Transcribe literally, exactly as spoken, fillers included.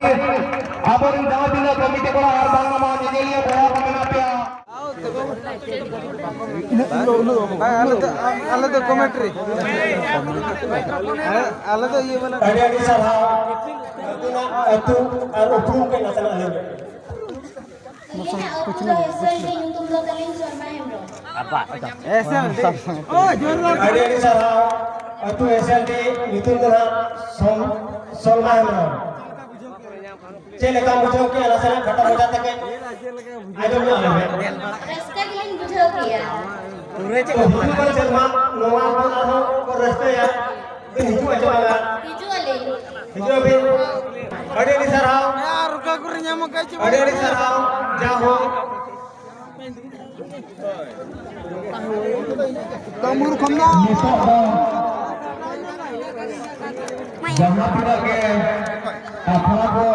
ᱟᱵᱚᱨᱮᱱ ᱡᱟᱦᱟᱸ ᱛᱤᱱᱟᱹᱜ ᱠᱚᱢᱤᱴᱤ ᱠᱚᱲᱟ ᱟᱨ ᱵᱟᱝᱢᱟ ᱧᱮᱧᱮᱞᱤᱭᱟᱹ ᱠᱚᱲᱟ ᱠᱚ ᱢᱮᱱᱟᱜ ᱯᱮᱭᱟ᱾ ᱵᱟᱝ, ᱟᱞᱮ ᱫᱚ, ᱟᱞᱮ ᱫᱚ ᱠᱚᱢᱮᱱᱴᱨᱤ᱾ ᱦᱮᱸ, ᱟᱞᱮ ᱫᱚ ᱤᱭᱟᱹ ᱵᱟᱞᱟ᱾ ᱟᱹᱰᱤ ᱟᱹᱰᱤ ᱥᱟᱨᱦᱟᱣ᱾ ᱟᱹᱛᱩ ᱟᱨ ᱩᱯᱨᱩᱢ ᱠᱟᱹᱡ ᱱᱟᱥᱮᱱᱟᱜ ᱞᱟᱹᱭ ᱢᱮ᱾ ᱟᱹᱞᱤᱧᱟᱜ ᱟᱹᱛᱩ ᱫᱚ ᱮᱥ ᱮᱞ ᱰᱤ ᱧᱩᱛᱩᱢ ᱫᱚ ᱛᱟᱹᱞᱤᱧ ᱥᱚᱨᱢᱟ ᱦᱮᱢᱵᱨᱚᱢ᱾ ᱮᱥ ᱮᱞ ᱰᱤ᱾ ᱟᱹᱰᱤ ᱟᱹᱰᱤ ᱥᱟᱨᱦᱟᱣ᱾ ᱟᱹᱛᱩ ᱮᱥ ᱮᱞ ᱰᱤ ᱧᱩᱛᱩᱢ ᱫᱚ ᱱᱟᱦᱟᱜ ᱥᱚᱞ-, ᱥᱚᱞᱢᱟ ᱦᱮᱢᱵᱨᱚᱢ᱾ ᱪᱮᱫ ᱞᱮᱠᱟᱢ ᱵᱩᱡᱷᱟᱹᱣ ᱠᱮᱜᱼᱟ? ᱱᱟᱥᱮᱱᱟᱜ ᱠᱷᱟᱴᱚ ᱢᱟᱪᱷᱟ ᱛᱮ ᱠᱟᱹᱡ ᱟᱸᱡᱚᱢ ᱧᱚᱜ ᱟᱞᱮ ᱢᱮ᱾ ᱨᱟᱹᱥᱠᱟᱹ ᱜᱮᱞᱤᱧ ᱵᱩᱡᱷᱟᱹᱣ ᱠᱮᱜᱼᱟ᱾ ᱛᱚ, ᱦᱤᱡᱩᱜ ᱠᱟᱱ ᱥᱮᱨᱢᱟ ᱱᱚᱣᱟ ᱠᱷᱚᱱ ᱟᱨᱦᱚᱸ ᱠᱚ ᱨᱟᱹᱥᱠᱟᱹᱭᱟ᱾ ᱵᱤᱱ ᱦᱤᱡᱩᱜᱼᱟ ᱪᱮ ᱵᱟᱝᱟ? ᱦᱤᱡᱩᱜ ᱟᱹᱞᱤᱧ᱾ ᱦᱤᱡᱩᱜ ᱟᱵᱤᱱ᱾ ᱟᱹᱰᱤ ᱟᱹᱰᱤ ᱥᱟᱨᱦᱟᱣ᱾ ᱟᱨ ᱚᱠᱟ ᱠᱚᱨᱮ ᱧᱟᱢᱚᱜ ᱠᱟᱱ ᱪᱚ ᱟᱹᱰᱤ ᱟᱹᱰᱤ ᱥᱟᱨᱦᱟᱣ᱾ ᱡᱟᱭᱦᱳᱠ᱾ ᱱᱤᱛᱚᱜ ᱫᱚ ᱡᱟᱦᱟᱸ ᱛᱤᱱᱟᱹᱜ ᱜᱮ ᱟᱠᱷᱲᱟ ᱠᱚ